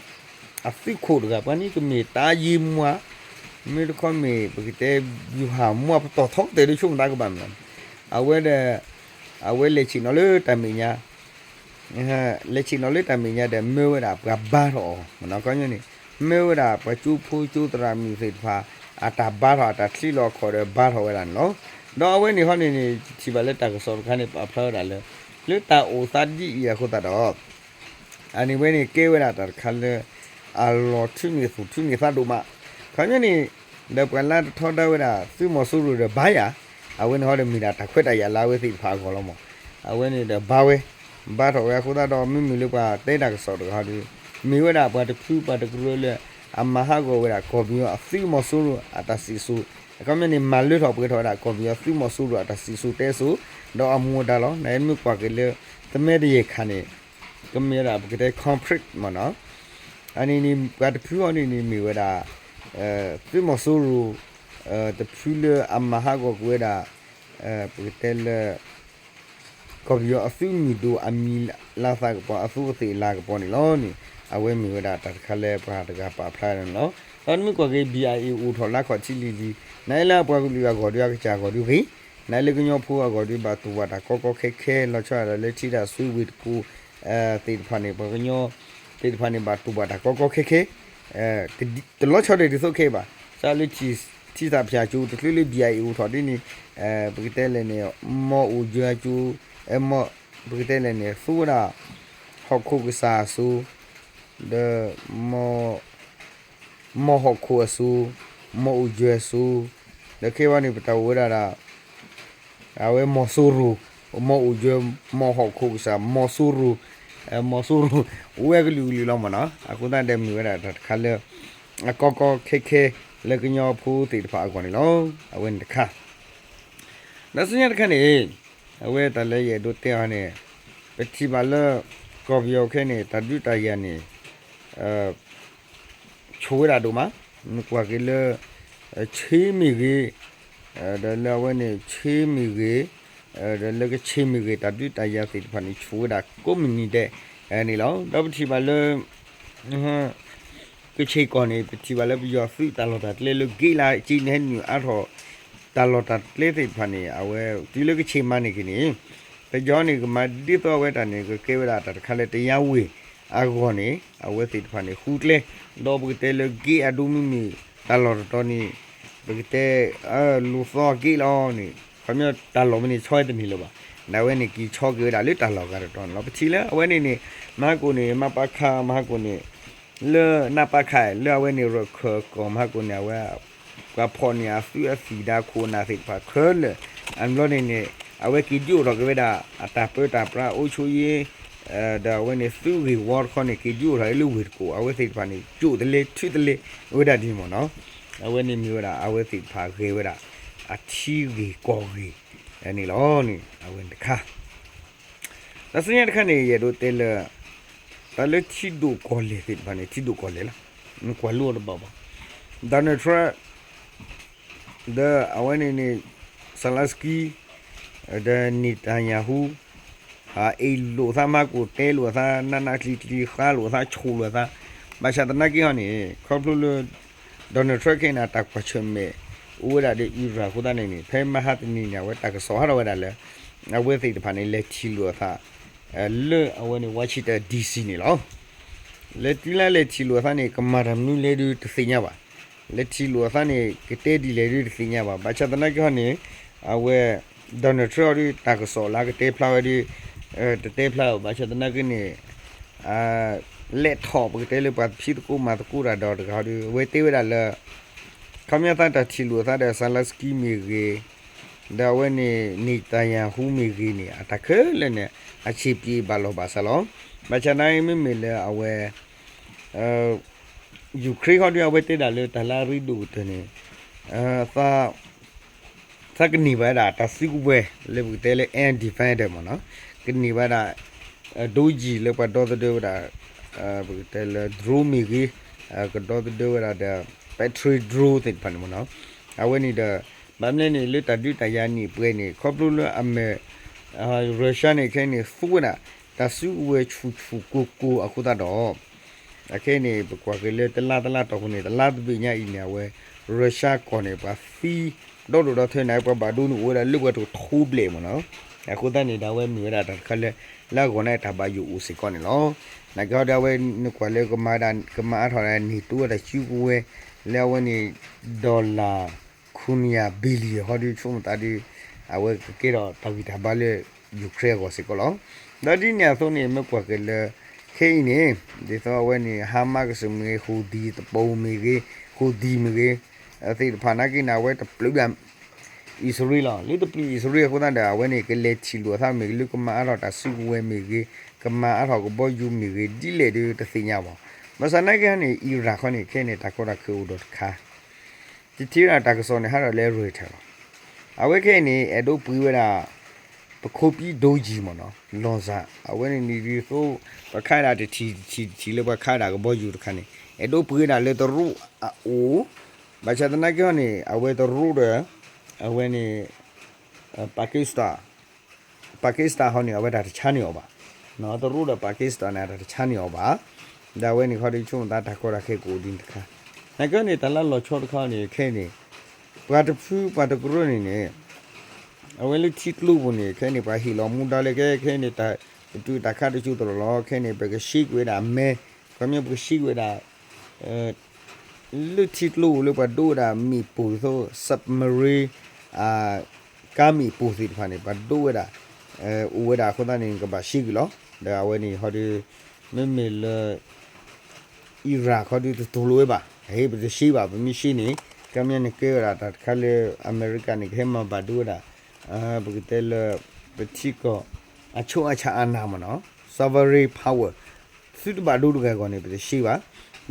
အသုးခိၣ်တဂၤ ပှၤန့ၣ်ကမ့ၢ်တၢ်ယံာ်မွှၤ မ့ၢ်တခီမ့ၢ် ပကတဲ ဗျူဟာမှူး ပတီၢ်ထီကတၢၢ်ဒ်ဆိကမိၣ်တၢ်ကဘၣ်မ့ၢ်နီၤ. အဝဲဒီး အဝဲလဲၤဆ့ၣ်နီၤလၢတၢ်မဲာ်ညါ လဲၤဆ့ၣ်နီၤလၢတၢ်မဲာ်ညါဒီး မၢဝဲဒၣ်ပှၤဘါထီၣ်အီၤမ့ၢ်နီၤ. ခီပညီန့ၣ် မၢဝဲဒၣ်ပှၤကၠိဖိကၠိသရၣ်မုၣ်သ့ၣ်တဖၣ် အတၢ်ဘါထီၣ် အတၢ်ချံးလီၤခီၣ်ဒီးဘါထီၣ်ဝဲဒၣ်န့ၣ်လီၤ. ဒီးအဝဲန့ၣ်ဟီန့ၣ်န့ၣ် ယထံၣ်ဘၣ်လၢတၢ်ကစီၣ်တခါန့ၣ် ပာ်ဖျါဝဲဒၣ်လၢ လၢတၢ်အိၣ်သးဒ်အံၤအဃိသတးဒီး အန့ၣ်ဝဲန့ၣ်ကဲဝဲဒၣ်တၢ်တခါလၢ အလီၤထုးန့ၢ်သူၣ်ထုးန့ၢ်သးဒိၣ်မး. ခီပညီန့ၣ် ဒီးပှၤလၢတထီဒါဝဲဒၣ် သုးမီၤစိရိၤဒီးဘါယၤ, အဝဲန့ၣ်ဟီဒီးမ့ၢ်ဒၣ်တၢ်ခွဲးတၢ်ယာ်လၢအဝဲသ့ၣ်တဖၣ်အဂီၢ်လီၤမး. အဝဲန့ၣ်ဒီးဘါဝဲ, ဘါထီၣ်ဝဲအဃိသတးဒီး မ့မ့ၢ်လၢပှၤတဲတၢ်ကစီၣ်တဂၤဒီး မ့ၢ်ဝဲဒၣ်ပှၤတဖုပှၤတကရၢလၢ အမၤဟးဂီၤဝဲဒၣ်ကီၢ်ပယီၤအသုးမီၤစိရိၤအတၢ်စံၣ်စိၤ, အခီပညီန့ၣ် မၤလၢထီၣ်ပှဲၤထီၣ်ဝဲဒၣ်ကီၢ်ပယီၤသုးမီၤစိရိၤအတၢ်စံၣ်စိၤတဲစိၤ, ဒီးအမူအဒါလီၤ. နမ့ၢ်ကွၢ်က့ၤလၢ သမဲတယဲၢ်ခါန့ၣ် ကမ့ၢ်ဝဲဒၣ်ပကတဲ conflict မ့ၢ်နီၤ. အန့ၣ်န့ၣ် ပှၤတဖုအီၤန့ၣ်န့ၣ် မ့ၢ်ဝဲဒၣ် သုးမီၤစိရိၤ တဖုလၢအမၤဟးဂီၤကွံာ်ဝဲဒၣ် ပကတဲလၢ ကီၢ်ပယီၤအသုးမုၢ်ဒိၣ်အမံၤလါသးကပီၤ အသူးအသ့ၣ်လၤကပီၤန့ၣ်လီၤန့ၣ် အဝဲမ့ၢ်ဝဲဒၣ်တၢ်တခါလၢပှၤတဂၤပာ်ဖျါန့ၣ်လီၤ. ဒီးနမ့ၢ်ကွၢ်က့ၤ ဘံၣ်အါအ့ၣ် အိၣ်ထီၣ်လၢခီၣ်ထံးလံၤလံၤ နအံၤလၢအပှၤကလုာ်အဂီၢ်ဒီးအကစၢ်အဂီၢ်ဒီးဂ့ၤ, နအံၤလၢကညီဖိအဂီၢ်ဒီးဘၣ်တူၢ်ဘၣ်တၢ်ကီကီခဲခဲ လီၤဆီဒၣ်တၢ်လၢထံတၢ်ဆွ့ဝ့ၢ်တကူၣ် သ့ၣ်တဖၣ်န့ၣ် ပှၤကညီသ့ၣ်တဖၣ်န့ၣ် ဘၣ်တူၢ်ဘၣ်တၢ်ကီကီခဲခဲ တလီၤဆီဒၣ်ဒ်သိးခဲအံၤဘၣ်. စးလၢထံသၣ်ဖၠၣ်ကၠိ တချုးလၢ ဘံၣ်အါအ့ၣ် အိၣ်ထီၣ်ဒ်န့ၣ် ပကတဲလဲၣ်န့ၣ် မီၢ်အိၣ်ယၢၤကၠိ ပကတဲလဲၣ်န့ၣ် သူဝဲဒၣ် ဟီၣ်ခိၣ်ကစၢ်အစိၤ ဒီး မီၢ်ဟီၣ်ခိၣ်အစိၤ, မီၢ်အိၣ်ယၢၤအစိၤ, ဒီးခဲအံၤန့ၣ် ပတၢ်အိၣ်ဝဲဒၣ်ဒီး အဝဲမီၤစိရိၤ, မီၢ်အိၣ်ယၢၤ, မီၢ်ဟီၣ်ခိၣ်ကစၢ်, မီၤစိရိၤ, မီၤစိရိၤ, အိၣ်ဝဲကလုာ်ကလုာ်လီၤမ့ၢ်နီၤ. အဃိသတးဒီးမ့ၢ်ဝဲဒၣ်တၢ်တခါလၢ အကီကီခဲခဲ လၢကညီဖိသ့ၣ်တဖၣ်အဂီၢ်န့ၣ်လီၤ. အဝဲန့ၣ်တခါ ဒီးဆူညါတခါန့ၣ် အဝဲတၢ်လၢယအဲၣ်ဒိးတဲအီၤန့ၣ် ပထံၣ်ဘၣ်လၢ ကီၢ်ပယီၤခဲအံၤန့ၣ် တၢ်ဒုးတၢ်ယၤန့ၣ် ဆိၣ်ဝဲဒၣ်ဒိၣ်မး, နကွၢ်က့ၤလၢ ဆ့မ့ၢ်ဂ့ၤ, ဒီးလၢအဝဲန့ၣ် ဆ့မ့ၢ်ဂ့ၤ, ဒီးလၢကဆ့ၣ်မ့ၢ်ဂ့ၤ တၢ်ဒုးတၢ်ယၤသ့ၣ်တဖၣ်န့ၣ် ဆိၣ်ဝဲဒၣ်ကိးမုၢ်နံၤဒဲးန့ၣ်လီၤ. ဒီးပထံၣ်ဘၣ်လၢ ကဆ့ၣ်ကီၢ်န့ၣ် ပထံၣ်ဘၣ်လၢပယီၤသုးတၢ်လီၢ်တၢ်ကျဲလၢက့လါက့န့ၣ် ဟဲနုာ်အါထီၣ် တၢ်လီၢ်တၢ်ကျဲသ့ၣ်တဖၣ်န့ၣ် အဝဲတုၤလၢကဆ့ၣ်မၤန့ၢ်က့ၤန့ၣ် ပယီၤန့ၣ် ကမၤဒ်သိးအဝဲတၢ်န့ၣ် ကကဲဝဲဒၣ်တၢ်တခါလၢတယါဝ့ၢ်အဂီၢ်န့ၣ် အဝဲသ့ၣ်တဖၣ်န့ၣ် ဃုကျဲ, ဒီးပကတဲလၢက့အဒိမုၢ်မ့ၢ်တၢ်လီၢ်တတီၤန့ၣ် ပကတဲ လူၤသီက့လီၤန့ၣ် ခီပညီတၢ်လီၢ်မ့ၢ်န့ၣ် ဆီဝဲတန့ၢ်လၢၤဘၣ်. ဒ်ဝဲန့ၣ် က့ၤဆီက့ၤဝဲဒၣ်လၢတၢ်လီၢ်ဂၤတတီၤန့ၣ်လီၤ. ပထံၣ်လၢအဝဲန့ၣ်န့ၣ် မဟါကိၣ်န့ၣ် မပခ မဟါကိၣ်န့ၣ် လၢ နပခ လၢအဝဲန့ၣ် ရခၢၣ်ကီၢ်မဟါကိၣ်န့ၣ် အဝဲ ပှၤဖီၣ်န့ၢ်အသုးအသံၣ်ဒီးခိၣ်နၢ်သ့ၣ်တဖၣ်ခဲလၢာ် အဘျီန့ၣ်န့ၣ် အဝဲက့ၤဒုးအိၣ်ထီၣ်က့ၤဝဲဒၣ် အတၢ်ပၢတၢ်ပြးအိၣ်ဆိယ့ ဒီးအဝဲန့ၣ်သုးဂ့ၢ်ဝီတခီန့ၣ် က့ၤဒုးအိၣ်ထီၣ်လၢဝ့ၢ်တကူၣ် အဝဲသ့ၣ်တဖၣ်န့ၣ် ကၠိၣ်တလဲ ထုတလဲ ဝဲဒၣ်ဒ်န့ၣ်မ့ၢ်နီၤ. အဝဲန့ၣ်မ့ၢ်ဝဲဒၣ် အဝဲသ့ၣ်တဖၣ်ဂဲၤဝဲဒၣ် အထံဂ့ၢ်ကီၢ်ဂ့ၢ်န့ၣ်လီၤန့ၣ် အဝဲန့ၣ်တခါ တၢ်ဆူညါတခါန့ၣ် ယအဲၣ်ဒိးတဲလၢ တၢ်လၢထံဒိၣ်ကီၢ်လဲၢ်သ့ၣ်တဖၣ်န့ၣ် ထံဒိၣ်ကီၢ်လဲၢ်လီၤ. ကွၢ်လိအီၤတဘၣ်ဘၣ် Donald Trump ဒီးအဝဲန့ၣ်န့ၣ် Zelensky ဒီး Netanyahu အ့ၣ်လိာ်သးမၤကိၢ်တဲလိာ်သး နးနးကျံၤကျံၤ ဃါလိာ်သး ဆိၣ်လိာ်သး ဘၣ်ဆၣ်သနာ်က့ဟီန့ၣ် ခီဖျိလၢ Donald Trump ခဲအံၤန့ၣ် တၢ်ကွၢ်ဆၢၣ်မဲာ် အိၣ်ဝဲဒၣ်ဒီး Iran အဃိသတးန့ၣ်န့ၣ် ဖဲမဟါတနံၤန့ၣ် အဝဲတၢ်ကစီၣ်ဟးထီၣ်ဝဲဒၣ်လၢ အဝဲသ့ၣ်တဖၣ်န့ၣ် လဲၤထံၣ်လိာ်အသး လၢအဝဲန့ၣ် Washington D C န့ၣ်လီၤ. လဲၤတုၤလၢလဲၤထံၣ်လိာ်အသးန့ၣ် ကမၤတၢ်မနုၤလဲၣ်ဒုးတသ့ၣ်ညါဘၣ်. လဲၤထံၣ်လိာ်အသးန့ၣ် ကတဲဒ်လဲၣ်ဒုးတသ့ၣ်ညါဘၣ်. ဘၣ်ဆၣ်သနာ်က့ဟီန့ၣ် အဝဲ Donald Trump ဒုး တၢ်ကစီၣ်လၢကတဲဖျါဝဲဒုး တတဲဖျါဘၣ်. ဘၣ်ဆၣ်သနာ်က့န့ၣ် လဲၤထီၣ်ပကတဲလၢပှၤဖံးသကိးမၤသကိးတၢ်ဒီးတဂၤဒီး အဝဲတဲဝဲဒၣ်လၢ ခီပညီသးတၢ်ထံၣ်လိာ်အသးဒီး Zelensky မ့ၢ်ဂ့ၤ ဒီးအဝဲန့ၣ် Netanyahu မ့ၢ်ဂ့ၤန့ၣ် အတၢ်ခဲလၢာ်န့ၣ် အဆံးပျံၤဘၣ်လီၤဘၣ်စးလီၤ. ဘၣ်ဆၣ်သနာ်က့မ့မ့ၢ်လၢအဝဲ Ukraine ဟီဒုး အဝဲတဲဒၣ်လၢတၢ်လၢအရ့ဒိၣ်ကတၢၢ်န့ၣ် သးကန့ၢ်ဘၣ်ဝဲဒၣ်တၢ်စုကဝဲၤလၢပကတဲလၢ air defender မ့ၢ်နီၤ, ကန့ၢ်ဘၣ်ဝဲဒၣ် ဒိယံၤလၢပှၤဒီသဒၢဝဲဒၣ် ပကတဲလၢ drone မ့ၢ်ဂ့ၤ ကဒီသဒၢဝဲဒၣ်ဒီး Patriot drone သ့ၣ်တဖၣ်န့ၣ်မ့ၢ်နီၤ, အဝဲန့ၣ်ဒီး ဘၣ်မနုၤလဲၣ်န့ၣ် လၢတၢ်ဒုးတၢ်ယၤနံၣ်ပှဲၤန့ၣ် ခီဖျိလၢအမဲာ် Russia န့ၣ် ခဲအံၤန့ၣ် သူဝဲဒၣ် တၢ်စုကဝဲၤဆူၣ်ဆူၣ်ကိၢ်ကိၢ်အဃိသတးဒီး အခဲအံၤန့ၣ် ပကွၢ်က့ၤလၢတလါတလါတီၢ်ပူၤန့ၣ် တလါတဘ့ၣ်ညါအံၤန့ၣ် အဝဲ Russia ကီၢ်န့ၣ် ပှၤသံဒီဒိၣ်ဒီထၢန့ၣ် ပှၤဘၣ်ဒိန့ၣ်အိၣ်ဝဲဒၣ်လၢပှဲၤတကထိဘျဲၣ်မ့ၢ်နီၤ, အဃိသတးန့ၣ် ဒ်ဝဲမ့ၢ်ဝဲဒၣ်တၢ်တခါလၢ လၢအဂီၢ်န့ၣ်တၢ်ဘၣ်ယိၣ်အိၣ်စ့ၢ်ကီးန့ၣ်လီၤ. နာ်က့ဟီဒီးအဝဲနကွၢ်လၢကမၤဒၣ် ကမၤအါထီၣ်ဒၣ် NATO တၢ်စုကဝဲၤ လၢအဝဲန့ၣ် dollar ခုနစ်ရာ billion ဟီဒီးဆိကမိၣ်သးဒီး အဝဲကကဲထီၣ်တၢ်ဂံၢ်တၢ်ဘါလၢ Ukraine အဂီၢ်စ့ၢ်ကီးလီၤ. ဒီးဒ်န့ၣ်အသိးန့ၣ် မ့ၢ်ကွၢ်က့ၤလၢ ခဲအံၤန့ၣ် ဒ်သိးအဝဲန့ၣ် Hamas ကစၢ်မ့ၢ်ဂ့ၤ Houthi တပူၤမ့ၢ်ဂ့ၤ Houthi မ့ၢ်ဂ့ၤ သ့ၣ်တဖၣ်နာ်က့န့ၣ် အဝဲတပျုးဘၣ် အံၣ်စရ့လးလီၤ. လၢတပျုးအံၣ်စရ့လးအဃိသတးဒီး အဝဲန့ၣ် ကလဲၤထံၣ်လိာ်အသးမ့ၢ်ဂ့ၤ လၢကမၤအါထီၣ်တၢ်စုကဝဲၤမ့ၢ်ဂ့ၤ ကမၤအါထီၣ်ကဘီယူၤမ့ၢ်ဂ့ၤ ဒ်လဲၣ်ဒီးတသ့ၣ်ညါဘၣ်. ဘၣ်ဆၣ်နာ်က့န့ၣ် Iran ခီန့ၣ် ခဲအံၤန့ၣ် တၢ်ကီတၢ်ခဲအိၣ်ဒီးတခါ တထံၣ်ဝဲဒၣ်တၢ်ကစီၣ်န့ၣ် ဟးထီၣ်လၢ Reuters လီၤ. အဝဲခဲအံၤန့ၣ် အဲၣ်ဒိးပှ့ၤဝဲဒၣ် ပခိၣ်ပံဒိယံၤမ့ၢ်နီၤ လီၤစၢ် အဝဲန့ၣ်န့ၣ်ဒ်သိး ပှၤခးဝဲဒၣ်တထံၣ်တထံၣ်တထံၣ်လၢပှၤခးဝဲဒၣ်ကဘီယူၤတခါန့ၣ် အဲၣ်ဒိးပှ့ၤဝဲဒၣ်လၢတရူးအအိၣ် ဘၣ်ဆၣ်သနာ်က့ဟီန့ၣ် အဝဲတရူးဒီး အဝဲန့ၣ် Pakistan Pakistan ဟီန့ၣ် အဝဲတၢ်တဆါန့ၢ်အီၤဘၣ်. တရူးဒီး Pakistan န့ၣ် အတၢ်တဆါန့ၢ်အီၤဘၣ်. ဒီးအဝဲန့ၣ်ခီဒီးဆိကမိၣ်သးတၢ်ကီတၢ်ခဲကအိၣ်ဒ်န့ၣ်တခါ. နာ်က့န့ၣ် တၢ်လၢလီၤဆီတခါန့ၣ် ခဲအံၤန့ၣ် ပှၤတဖုပှၤတကရၢန့ၣ်န့ၣ် အဝဲလၢထံကျိပူၤန့ၣ် ခဲအံၤန့ၣ် ပှၤဟ့ၣ်လီၤမူဒါလၢခဲ ခဲအံၤန့ၣ် တၢ်ပတုာ်တၢ်ခးတစိၢ်တလီၢ်လီၤ ခဲအံၤန့ၣ် ပကရှ့ကွံာ်ဝဲဒၣ်အမဲ ခီပညီပကရှ့ကွံာ်ဝဲဒၣ် လၢထံကျိပူၤလၢပှၤဒိဝဲဒၣ်မ့ၣ်ပိၢ်ဒ်သိး submarine ကါမ့ၣ်ပိၢ်သ့ၣ်တဖၣ်န့ၣ် ပှၤဒိဝဲဒၣ် အိၣ်ဝဲဒၣ်အဃိသတးန့ၣ် ကဘၣ်ရှ့ကွံာ်လီၤ. ဒီးအဝဲန့ၣ်ဟီဒီး မ့မ့ၢ်လၢ Iran ခီဒီးတတူၢ်လိာ်ဝဲဘၣ်. ဟ့ၣ်ပတရှ့ဘၣ် ပမ့ၢ်ရှ့န့ၣ် ခီပညီန့ၣ်ကဲဝဲဒၣ်တၢ်တခါလၢ အမဲရကၤန့ၣ် ကဟဲမၤဘၣ်ဒိဝဲဒၣ် ပကတဲလၢ ပထံကီၢ် အချုပ်အခြာအာဏာ မ့ၢ်နီၤ sovereign power သုတဘၣ်ဒိတဂၤအဂီၢ်န့ၣ် ပတရှ့ဘၣ်.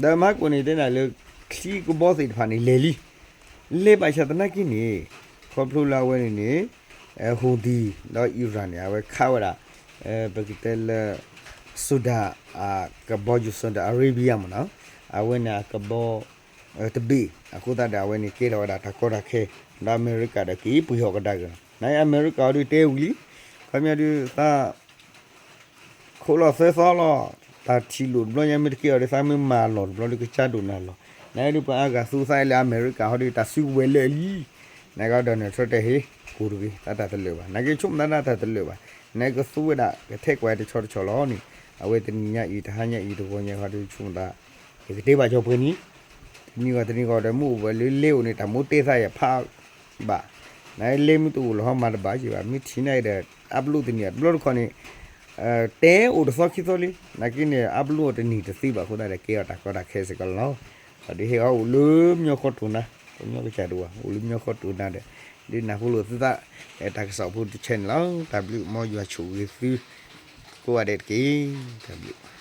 ဒီးမၤကိၣ်န့ၣ်တဲဒၣ်လၢ ချံကဘီသ့ၣ်တဖၣ်န့ၣ် လဲၤလံ လဲၤဘၣ်ဆၣ်သနာ်က့န့ၣ် ခီဖျိလၢအဝဲန့ၣ်န့ၣ် Houthi ဒီး Iran န့ၣ် အဝဲခးဝဲဒၣ် ပကတဲလၢ Saudi ကဘီယူၤ Saudi Arabia မ့ၢ်နီၤ အဝဲန့ၣ်အကဘီ တဘ့ၣ် အဃိသတးဒီးအဝဲန့ၣ်ကဲထီၣ်ဝဲဒၣ်တၢ်ကီတၢ်ခဲ ဒီးအမဲရကၤဒီးက့ၤပှ့ၤဟီၣ်ကဒါက့ၤလီၤ. နအမဲရကၤအီၤဒုးတဲဝံၤလံ ခီပညီဒုးသး ခိးလီၤသၢသီလီၤ တၢ်ထံၣ်လိာ်တဘျီညါမ့ၢ်တကဲအီၤဒုးသးမ့ၢ်မၤလီၢ်တဘျီဒုးကစၢ်ဒိၣ်နၤလီၤ. နဒုးပှၤအါဂၤသူသးလၢအမဲရကၤဟီဒုးတၢ်စုကဝဲၤလၢာ်လံ နကဒီးန့ၣ်ထီတဲဟ့ၣ် ကိၢ်တဂ့ၤ သးတၢ်တလၢာ်ဘၣ် နကဆိကမိၣ်သးတၢ်တလၢာ်ဘၣ် နကသူဝဲဒၣ်ကထဲကွၢ်တဆီတဆီလီၤန့ၣ် အဝဲတနံၤညါအံၤ တဟါညါအံၤ တဂီၤညါခီဒုးဆိကမိၣ်သး ယကတဲဘၣ်ကၠီပှဲၤနံၤ တနံၤဂီၢ်တနံၤဂီၢ်ဒီး မ့ၢ်အိၣ်ဝဲလၢလဲအိၣ်န့ၣ် တၢ်မိၣ်တဲသးယဖးဘၣ် နလဲမ့ၢ်တအိၣ်လၢၤဟီမၤတဘၣ်က့ၤဘၣ် မ့ၢ်ထံၣ်န့ၣ်ဒီး အပျိၣ်တနံၤအတဘျီတခီန့ၣ် တဲအိၣ်တသီခံသီလံ နာ်က့န့ၣ် အပျိၣ်အီၤတနံၤတသ့ဘၣ်အဃိသတးဒီး ကဲအီၤတၢ်ကီတၢ်ခဲစ့ၢ်ကီးလီၤ. ဒီးဟ့ၣ်အီၤအိၣ်လၢမညီဃီတိၢ်နၤ ပညီကစၢ်ဒိၣ်ဘၣ် အိၣ်လၢမညီဃီတိၢ်နၤဒီး ဒုးနၢ်ဟူလိာ်သုသး တၢ်ကစီၣ်ဖိတဆဲန့ၣ်လီၤ. တၢ်ဘျုးမ်ယွၤဆိၣ်ဂ့ၤသု ကိးဂၤဒဲးတက့ၢ်. တၢ်ဘျုး